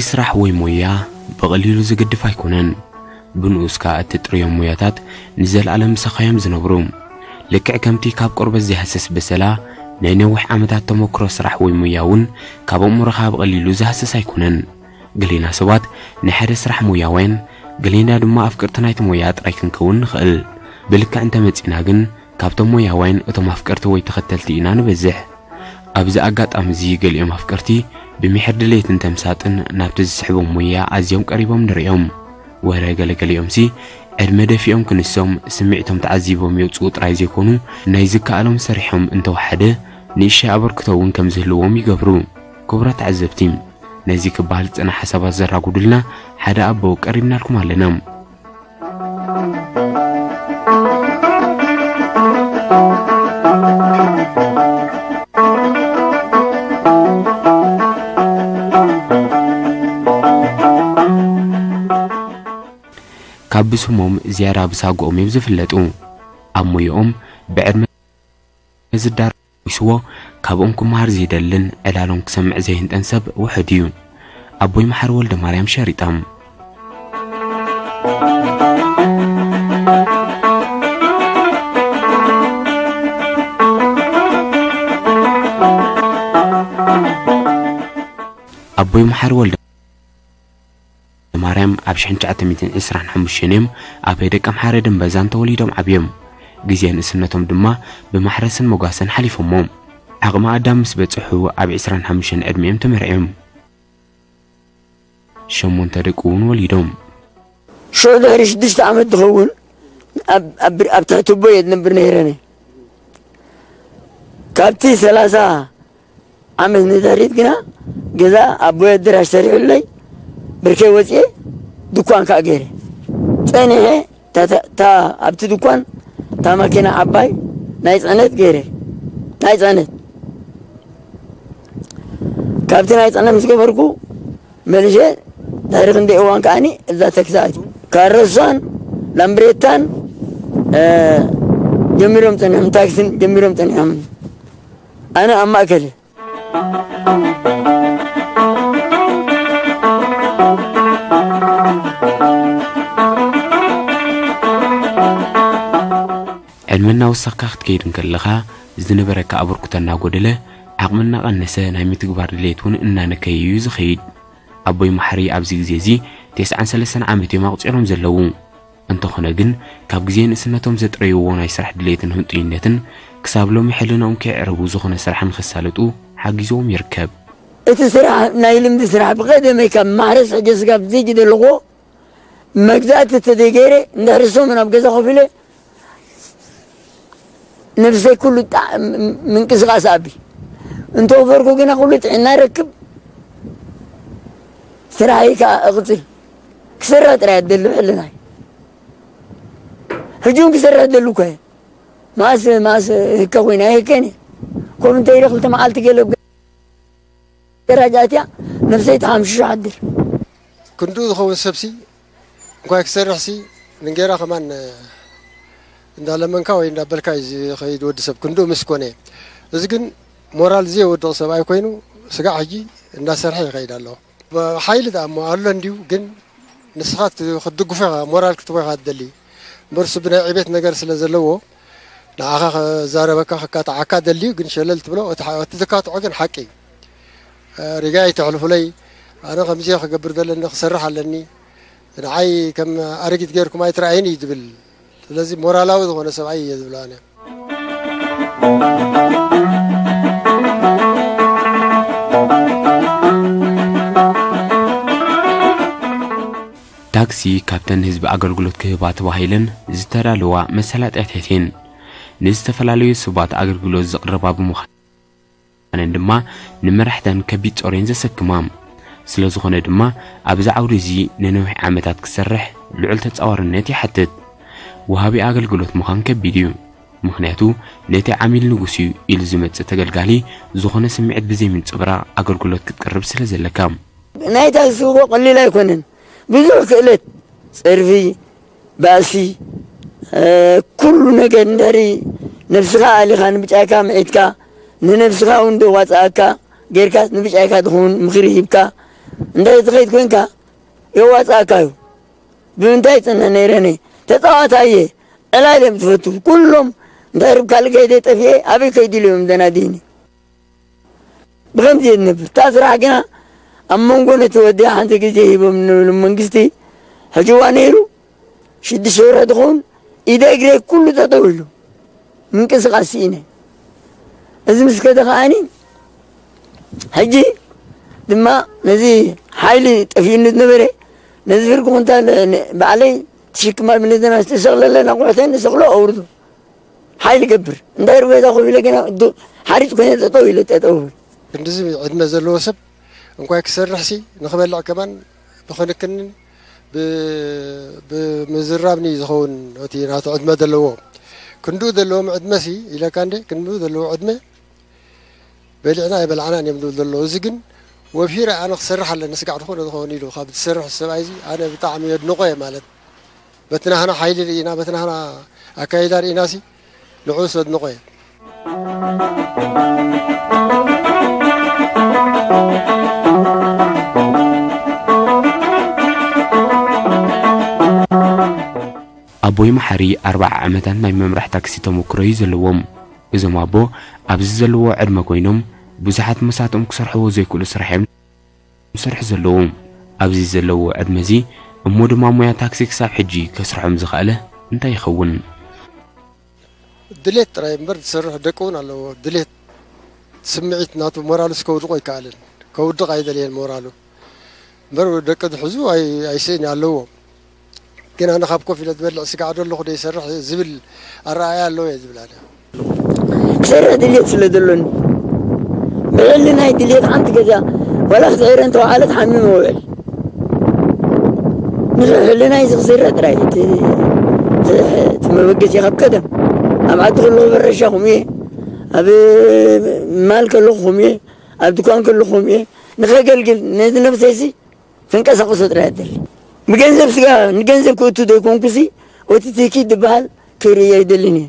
ስራሕ ወይ ሞያ ብቐሊሉ ዝግድፍ ኣይኮነን። ብንኡስ ከኣ እትጥርዮም ሞያታት ንዘለኣለም ምሳኻ እዮም ዝነብሩ። ልክዕ ከምቲ ካብ ቆርበት ዘይሃስስ በሰላ፣ ናይ ነዊሕ ዓመታት ተመክሮ ስራሕ ወይ ሞያ እውን ካብ ኣእምሮኻ ብቐሊሉ ዝሃስስ ኣይኮነን። ገሌና ሰባት ናይ ሓደ ስራሕ ሞያውያን፣ ገሌና ድማ ኣፍቀርቲ ናይቲ ሞያ ጥራይ ክንከውን ንኽእል። ብልክዕ እንተመጺእና ግን፣ ካብቶም ሞያውያን እቶም ኣፍቀርቲ ወይ ተኸተልቲ ኢና ንበዝሕ። ኣብዚ ኣጋጣሚ እዚ ገሊኦም ኣፍቀርቲ ብሚሕር ድሌትን ተምሳጥን ናብቲ ዝስሕቦም ሞያ ኣዝዮም ቀሪቦም ንርእዮም። ወረ ገለገሊኦምሲ ዕድመ ደፊኦም ክንሶም ስምዒቶም ተዓዚቦም የውጽኡ ጥራይ ዘይኮኑ ናይ ዝከኣሎም ሰሪሖም እንተወሓደ ንእሽተይ ኣበርክቶ እውን ከም ዝህልዎም ይገብሩ። ክቡራት ተዓዘብቲ፣ ነዚ ክበሃል ዝጸንሐ ሓሳባት ዘራጉዱልና ሓደ ኣቦ ቀሪብናልኩም ኣለና። ካብ ብስሞም ዝያዳ ብሳጎኦም እዮም ዝፍለጡ። ኣብ ሞያኦም ብዕድመ ዝዳረጉ ይስዎ፣ ካብኦም ክመሃር ዘይደልን ዕላሎም ክሰምዕ ዘይህንጠን ሰብ ውሑድ እዩ። ኣቦይ መሓሪ ወልደማርያም ሸሪጣም። ኣቦይ መሓሪ ወልደ ማርያም ኣብ ሽሕን ትሽዓተ ሚእትን ዕስራን ሓሙሽተን እዮም ኣብ ደቀምሓረ ደንበዛን ተወሊዶም ዓብዮም። ግዜ ንእስነቶም ድማ ብማሕረስን መጓሰን ሓሊፎሞ። ዓቕሚ ኣዳም ምስ በጽሑ ኣብ ዕስራን ሓሙሽተን ዕድሚኦም ተመርዕዮም። ሸሞንተ ደቂ እውን ወሊዶም። ሽዑ ድሕሪ ሽዱሽተ ዓመት ዝኸውን ኣብ፣ ኣብ፣ ኣብ ትሕቲ ኣቦይ እየ ዝነብር ነይረ። ካብቲ ሰላሳ ዓመት ንድሕሪት ግና ገዛ ኣቦይ ኣደራሽ ሰሪሑለይ፣ ብርከይ ወፅኤ ድኳን ከዓ ገይረ ፀኒሐ። እታ፣ እታ፣ እታ ኣብቲ ድኳን እታ ማኪና ዓባይ ናይ ፅዕነት ገይረ፣ ናይ ፅዕነት። ካብቲ ናይ ፅዕነት ምስ ገበርኩ፣ መሊሸ ድሕሪ ክንደይ እዋን ከዓኒ እዛ ታክሲ ኣትዩ። ካረሷን ላምብሬታን፣ እ፣ ጀሚሮም ጸኒሖም፣ ታክሲን ጀሚሮም ጸኒሖም። ኣነ ኣብ ማእከል እየ። ዕድመ እናወሰኽካ ክትከይድ እንከለኻ ዝነበረካ ኣበርክቶ እናጎደለ፣ ዓቕሚ እናቐነሰ፣ ናይ ምትግባር ድሌት እውን እናነከየ እዩ ዝኸይድ። ኣቦይ ማሕሪ ኣብዚ ግዜ እዚ ተስዓን ሰለስተን ዓመት እዮም ኣቑጺሮም ዘለዉ። እንተኾነ ግን፣ ካብ ግዜ ንእስነቶም ዘጥረይዎ ናይ ስራሕ ድሌትን ህንጡይነትን ክሳብ ሎሚ ሕልናኦም ከየዕረቡ ዝኾነ ስራሕ ንኸሳልጡ ሓጊዝዎም ይርከብ። እቲ ስራሕ ናይ ልምዲ ስራሕ ብቐደመይ ካብ ማሕረስ ሕጀ ስጋብ ዘይጅ ዘለኹዎ መግዛእቲ ተዘይገይረ እንድሕሪ ሰሙን ኣብ ገዛ ኮፍ ኢለ ነብሰይ ኩሉ ጣዕ-፣ ም-፣ ምንቅስቓስ ኣቢ። እንተወፈርኩ ግና ኩሉ ጥዕና ረክብ፣ ስራሐይ ከኣ እቕጽል። ክሰርሕ ጥራይ ኣደሊ ሕልናይ። ሕጂ እውን ክሰርሕ ደሉ እኮ እየ። መኣስ፣ መኣስ ህከ ኮይነ ኣይህከን እየ። ኮፍ እንተ ኢለ ክልተ መዓልቲ ገለ ገራጃ ኣትያ ነብሰይ ተሓምሽሾ ሓድር። ክንድኡ ዝኸውን ሰብሲ እንኳይ ክሰርሕሲ ንጌራ ከማን እንዳለመንካ ወይ እንዳበልካ እዩ ዝኸይድ ወዲ ሰብ ክንድኡ ምስ ኮነ። እዚ ግን ሞራል ዘየወድቕ ሰብኣይ ኮይኑ ስጋዕ ሕጂ እንዳሰርሐ ይኸይድ ኣሎ። ሓይሊ ደኣ እሞ ኣሎ እንድዩ፣ ግን ንስኻ ት-፣ ክትድግፎ ኢኻ፣ ሞራል ክትቦ ኢኻ ትደሊ። እምበር እሱ ብናይ ዕቤት ነገር ስለ ዘለዎ ንዓኻ ክዛረበካ ክካትዓካ ደልዩ፣ ግን ሸለል ትብሎ። እቲ ሓ-፣ እቲ ትካትዖ ግን ሓቂ እዩ። እ፣ ሪጋ ኣይተሕልፉለይ፣ ኣነ ከምዚ እየ ክገብር ዘለኒ፣ ክሰርሕ ኣለኒ፣ ንዓይ ከም ኣረጊት ገይርኩም ኣይትረኣይን እዩ ዝብል። ስለዚ ሞራላዊ ዝኾነ ሰብኣይ እየ ዝብሎ ኣነ። ታክሲ ካብተን ንህዝቢ ኣገልግሎት ክህባ ተባሂለን ዝተዳለዋ መሰላጥያታት እየን። ንዝተፈላለዩ ሰባት ኣገልግሎት ዝቕርባ ብምዃነን ድማ ንመራሕተን ከቢድ ጾር እየን ዘሰክማ። ስለ ዝኾነ ድማ ኣብዚ ዓውዲ እዚ ንነዊሕ ዓመታት ክሰርሕ ልዑል ተጻዋርነት ይሓትት። ወሃቢ ኣገልግሎት ምዃን ከቢድ እዩ። ምኽንያቱ ነቲ ዓሚል ንጉስ እዩ ኢሉ ዝመጽእ ተገልጋሊ ዝኾነ ስምዒት ብዘይምንጽብራቕ ኣገልግሎት ክትቅርብ ስለ ዘለካ። ናይ ታክሲ እኮ ቀሊል ኣይኮነን። ብዙሕ ክእለት፣ ጸርፊ፣ ባእሲ፣ እ፣ ኩሉ ነገር እንድሕሪ ነብስኻ ኣሊኻ ንብጫይካ ምዒትካ፣ ንነብስኻ እውን ደዋጽኣካ ጌርካ ንብጫይካ ዝኸውን ምኽሪ ሂብካ፣ እንታይ ትኸይድ ኮንካ የዋጻእካ እዩ። ብምንታይ ጽንሕ ነይረ እኔ? ተጻዋታይ እየ። ዕላል እዮም ዝፈቱ። ኩሎም እንታይ ርብ ካልእ ከይደ ጠፍኤ ኣበይ ከይዱ ኢሉ እዮም ዘናድይኒ። ብኸምዚ እየ ዝነብር። እታ ስራሕ ግና ኣብ መንጎ ነቲ ወዲ ሓንቲ ግዜ ሂቦም ንብሉ መንግስቲ ሕጅዋ ነይሩ። ሽዱሽተ ወርሒ ትኸውን ኢደ እግረይ ኩሉ ጠጠው ኢሉ ምንቅስቃስ ስኢነ። እዚ ምስ ከደ ከዓኒ ሕጂ ድማ ነዚ ሓይሊ ጠፊኡኒ ዝነበረ ነዚ ፍርቂ ኩንታል ን-፣ ባዕለይ ትሽክማ ብነዘና ዝተሰቕለለ ኣቑሑተን ንሰቕሎ ኣውርዶ ሓይሊ ገብር። እንታይ ርበዛ ኮፍ ኢለ ገና ዶ-፣ ሓሪጭ ኮይነ ጠጠው ኢለ ጠጠው እብል። ክንድዚ ዕድመ ዘለዎ ሰብ እንኳይ ክሰርሕሲ ንኽበልዕ ከማን ብኽንክንን ብ-፣ ብምዝራብን እዩ ዝኸውን። እቲ ናቱ ዕድመ ዘለዎ ክንድኡ ዘለዎም ዕድመሲ ኢለካ እንደ ክንድኡ ዘለዎ ዕድመ በሊዕና ኣይበላዕናን እዮም ዝብል ዘሎ። እዚ ግን ወፊረ ኣነ ክሰርሕ ኣለኒ ስጋዕ ዝኾነ ዝኾነ ኢሉ ካብ ዝሰርሕ ሰብኣይ እዚ ኣነ ብጣዕሚ የድንቆ እየ ማለት በቲ ናህና ሓይሊ ርኢና በቲ ናህና ኣካይዳ ርኢናሲ ንዕኡስ ኣድንቆ እየ። ኣቦይ መሓሪ ኣርብዓ ዓመታት ናይ ምምራሕ ታክሲ ተመክሮ እዩ ዘለዎም። እዞም ኣቦ ኣብዚ ዘለዎ ዕድመ ኮይኖም ብዙሓት መሳትኦም ክሰርሕዎ ዘይክእሉ ስራሕ እዮም ዝሰርሑ ዘለዉ። ኣብዚ ዘለዎ ዕድመ እዚ እሞ ድማ ሞያ ታክሲ ክሳብ ሕጂ ከስርሖም ዝኸኣለ እንታይ ይኸውን? ድሌት ጥራይ እምበር ዝሰርሕ ደቂ እውን ኣለዎ። ድሌት ስምዒት ናቱ ሞራሉስ ከውድቆ ኣይከኣልን። ከውድቕ ኣይደልየን ሞራሉ። እምበር ደቂ ዝሕዙ ኣይ-፣ ኣይስእን ኣለዎ። ግን ኣነ ካብ ኮፍ ኢለ ዝበልዕ ስጋዕ ዶ ኣለኹ ዶ ይሰርሕ ዝብል ኣረኣእያ ኣለዎ እየ ዝብል ኣነ። ክሰርሕ ድልየት ስለ ዘሎኒ ብሕልናይ ድልየት ሓንቲ ገዛ ዋላ ክትዕረ እንተወዓለት ሓሚመ ውዕል። ንሕልናይ እዚ ክስረ ጥራይ እቲ፣ እቲ፣ እቲ መበገሲ ካብ ቀደም ኣብ ዓዲ ከለኹ በረሻኹም እየ፣ ኣብ ማል ከለኹም እየ፣ ኣብ ድኳን ከለኹም እየ፣ ንኸገልግል ነዚ ነብሰይሲ ተንቀሳቕሶ ጥራይ እያ ትደሊ። ብገንዘብ ስጋ ንገንዘብ ክእቱ ዘይኮንኩሲ እቲ ትኪት ዝበሃል ክርኢ ኣይደልን እየ።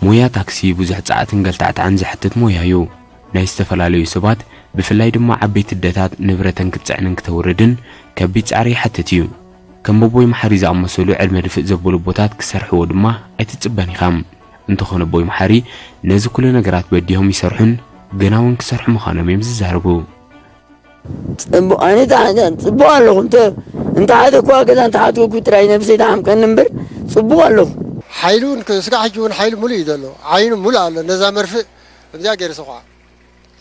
ሞያ ታክሲ ብዙሕ ጻዕትን ገልታዕታዕን ዘሕትት ሞያ እዩ። ናይ ዝተፈላለዩ ሰባት ብፍላይ ድማ ዓበይቲ ኣደታት ንብረተን ክትጽዕንን ክተውርድን ከቢድ ጻዕሪ ይሓትት እዩ። ከም ኣቦይ መሓሪ ዝኣመሰሉ ዕድመ ድፍእ ዘበሉ ኣቦታት ክሰርሕዎ ድማ ኣይትጽበን ኢኻ። እንተኾነ ኣቦይ መሓሪ ነዚ ኩሉ ነገራት በዲሆም ይሰርሑን ገና እውን ክሰርሑ ምዃኖም እዮም ዝዛረቡ። ጽቡቕ፣ ኣነ ታ-፣ ጽቡቕ ኣለኹ። እንተ-፣ እንተ ሓደ እኳ ገዛ እንተ ሓትኩ ጥራይ ነብሰይ ተሓምቀኒ እምበር ጽቡቕ ኣለኹ። ሓይሉ እውን ክ-፣ ስጋዕ ሕጂ እውን ሓይሉ ሙሉእ እዩ ዘሎ። ዓይኑ ሙሉእ ኣሎ። ነዛ መርፍእ እዚኣ ገይሩ ሰኹዓ።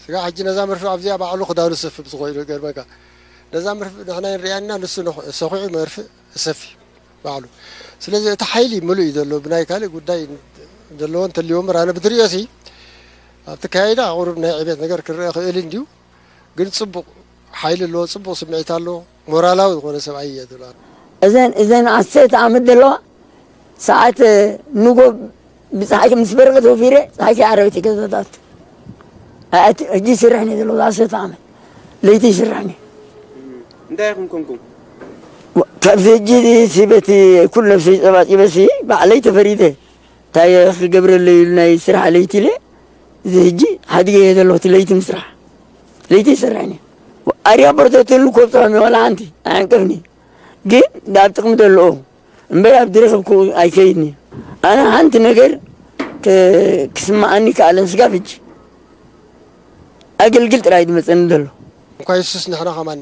ስጋዕ ሕጂ ነዛ መርፍእ ኣብዚኣ ባዕሉ ክዳኑ ዝሰፍእ ምስ ኮይኑ ይገርመካ። ነዛ መርፍእ ንሕና ንሪኣና ንሱ ነኹ-፣ ሰኹዑ መርፍእ እሰፊ ባዕሉ። ስለዚ እቲ ሓይሊ ሙሉእ እዩ ዘሎ። ብናይ ካልእ ጉዳይ ዘለዎ እንተልዎ እምበር ኣነ ብትሪኦሲ ኣብቲ ካይዳ ቁሩብ ናይ ዕቤት ነገር ክረአ ክእል እንድዩ። ግን ጽቡቕ ሓይሊ ኣለዎ፣ ጽቡቕ ስምዒት ኣለዎ፣ ሞራላዊ ዝኾነ ሰብኣይ እየ ዝብላ። እዘን፣ እዘን ዓሰርተ ዓመት ዘለዋ ሰዓት ንጎ ብፀሓይ ምስ በረቐ ተወፊረ፣ ፀሓይ ከይዓረበት እየ ገዛ ዝኣቱ። ኣቲ-፣ ሕጂ ይስርሕኒ ዘሎ ዓሰርተ ዓመት ለይቲ ይስርሕኒ። እንታይ ኢኹም ኮንኩም? ወ-፣ ካብዚ ሕጂ እዚ በቲ ኩሉ ነብሰይ ጸባጺበሲ ባዕለይ ተፈሪደ። እንታይ ክገብረለይ ኢሉ ናይ ስራሕ ለይቲ ኢለ፣ እዚ ሕጂ ሓዲገዮ ዘለኹ እቲ ለይቲ ምስራሕ። ለይቲ ይሰርሕኒ። ኣርያ በርተተሉ ኮብጽሖም ዋላ ሓንቲ ኣይዕንቅፍኒ። ግን ኣብ ጥቕሚ ዘለኦ እምበር ኣብ ዝረኸብኩ ኣይከይድን እዩ። ኣነ ሓንቲ ነገር ክ-፣ ክስምዓኒ ከኣለን ስጋብ ሕጂ። ኣገልግል ጥራይ ዝመጸኒ ዘሎ። እንኳ የሱስ ንሕና ከማን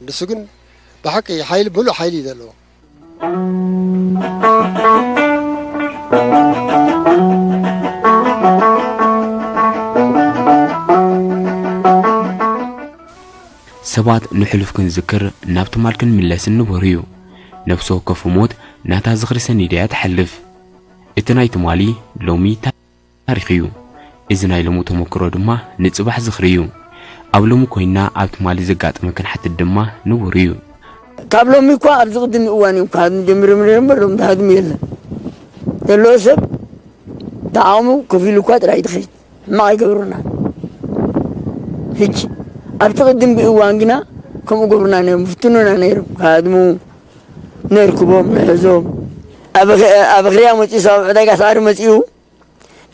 ንሱ ግን ብሓቂ ሓይሊ፣ ምሉእ ሓይሊ እዩ ዘለዎ። ሰባት ንሕሉፍ ክንዝክር ናብ ትማል ክንምለስን ንቡር እዩ። ነፍሲ ወከፍ ህሞት ናታ ዝኽሪ ሰኒዳ እያ ትሓልፍ። እቲ ናይ ትማሊ ሎሚ ታሪኽ እዩ። እዚ ናይ ሎሚ ተመክሮ ድማ ንጽባሕ ዝኽሪ እዩ። ኣብ ሎሚ ኮይንና ኣብ ትማሊ ዘጋጠመ ክንሓትት ድማ ንቡር እዩ። ካብ ሎሚ እኳ ኣብዚ ቅድሚ እዋን እዮም ክሃድሙ ጀሚሮም ነይሮም እምበር ሎሚ ዝሃድሙ የለን። ዘለዎ ሰብ ተዓቕሙ ከፊሉ እኳ ጥራይ ትኸይድ። ሕማቕ ኣይገብሩና። ሕጂ ኣብቲ ቅድም ብእዋን ግና ከምኡ ገብሩና ነይሮም፣ ፍትኑና ነይሮም። ካድሙ ነርክቦም፣ ንሕዞም። ኣብ ኣኽ-፣ ኣብ ኣኽርያ መጺኡ፣ ሳብ ዕዳጋ ሳዕሪ መጺኡ፣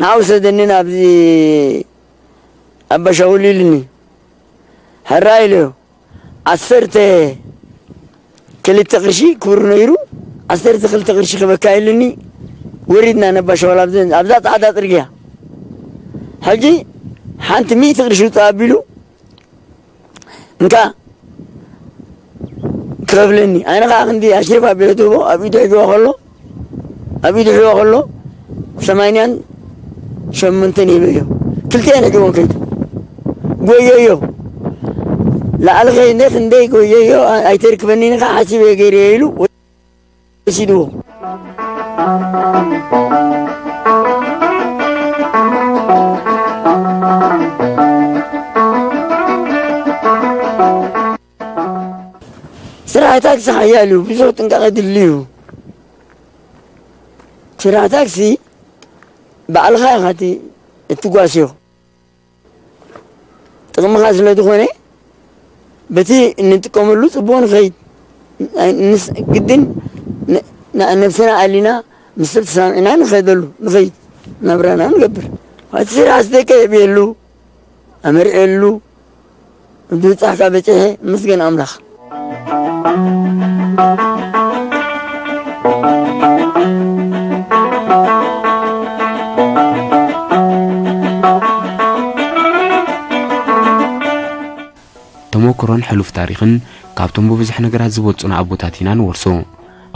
ንዓ ውሰደኒ ናብዚ ኣባ ሻውል ኢሉኒ። ሕራይ ኢለዮ። ዓሰርተ ክልተ ቅርሺ ክቡር ነይሩ፣ ዓሰርተ ክልተ ቅርሺ ክበካ ኢሉኒ። ወሪድና ነባ ሻውል ኣብዘን-፣ ኣብዛ ጻዕዳ ጽርግያ። ሕጂ ሓንቲ ሚእቲ ቅርሺ ውጽእ ኣቢሉ፣ እንካ ክኸፍለኒ። ኣነ ኸዓ ክንዲ ኣሽሪፍ ኣቢለ ትህቦ ኣብ ኢዱ ሒዝዋ ከሎ፣ ኣብ ኢዱ ሒዝዋ ከሎ፣ ሰማንያን ሸሞንተን ሂበዮ። ክልቲኤን ሒዝወን ከይዱ። ጎየዮ። ላዕሊ ኸይደ ክንደይ ጎየዮ፣ ኣይተርክበኒን ኢኻ ሓሲበ ገይረዮ ኢሉ ወሲድዎ። ስራሕ ታክሲ ሓያል እዩ፣ ብዙሕ ጥንቃቐ ድልዩ። ስራሕ ታክሲ ባዕልኻ ኢኻ እቲ እትጓስዮ። ጥቕምኻ ስለ ዝኾነ፣ በቲ እንጥቀመሉ ጽቡቕ ንኸይድ። ንስ-፣ ግድን ን-፣ ን-፣ ነብስና ኣሊና፣ ምስ ሰብ ተሳሚዕና ንኸደሉ፣ ንኸይድ። ናብራና ንገብር። እቲ ስራሕ ደቀ የብየሉ፣ ኣመርዕየሉ፣ ብብጻሕካ በጺሐ፣ ምስገን ኣምላኽ። ተመኩሮን ሕሉፍ ታሪኽን ካብቶም ብብዙሕ ነገራት ዝበልጹና ኣቦታት ኢና ንወርሶ።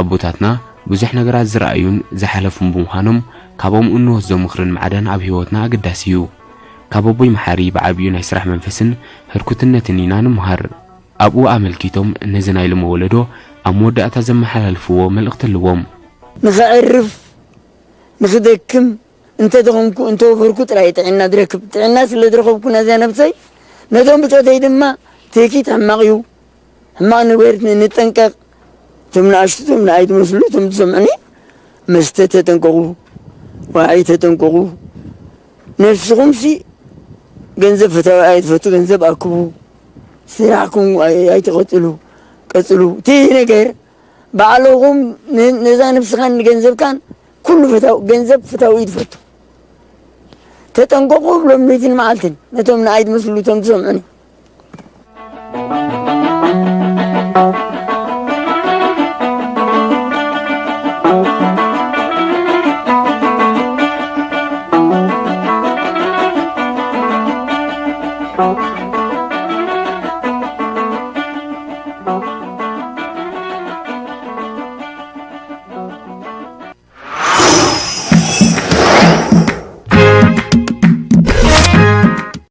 ኣቦታትና ብዙሕ ነገራት ዝረኣዩን ዝሓለፉን ብምዃኖም፣ ካቦም እንወስዶ ምኽርን ማዕዳን ኣብ ህይወትና ኣገዳሲ እዩ። ካብ ኣቦይ መሓሪ ብዓቢኡ ናይ ስራሕ መንፈስን ህርኩትነትን ኢና ንምሃር። ኣብኡ ኣመልኪቶም ነዚ ናይ ሎሚ ወለዶ ኣብ መወዳእታ ዘመሓላልፍዎ መልእኽቲ ኣለዎም። ንኸዕርፍ፣ ንኽደክም፣ እንተ ደኸምኩ፣ እንተ ወፈርኩ ጥራይ ጥዕና ዝረክብ። ጥዕና ስለ ዝረኸብኩ ነዛ ነብሰይ፣ ነቶም ብጾተይ ድማ ትህኪት ሕማቕ እዩ። ሕማቕ ነገር ን-፣ ንጠንቀቕ። እቶም ንኣሽቱ፣ እቶም ንኣይ ትመስሉ፣ እቶም ትሰምዑኒ፣ መስተ ተጠንቀቑ፣ ዋዒ ተጠንቀቑ። ነብስኹምሲ ገንዘብ ፈታዊ ኣየ ትፈቱ፣ ገንዘብ ኣክቡ። ስራሕኩም ኣይ-፣ ኣይትቐጽሉ፣ ቀጽሉ። እቲ ነገር ባዕልኹም ን-፣ ነዛ ነብስኻን ንገንዘብካን ኩሉ ፈታው-፣ ገንዘብ ፈታዊ እዩ ትፈቱ። ተጠንቀቑ ብሎም ለይትን መዓልትን ነቶም ንኣይ ትመስሉ እቶም ትሰምዑኒ።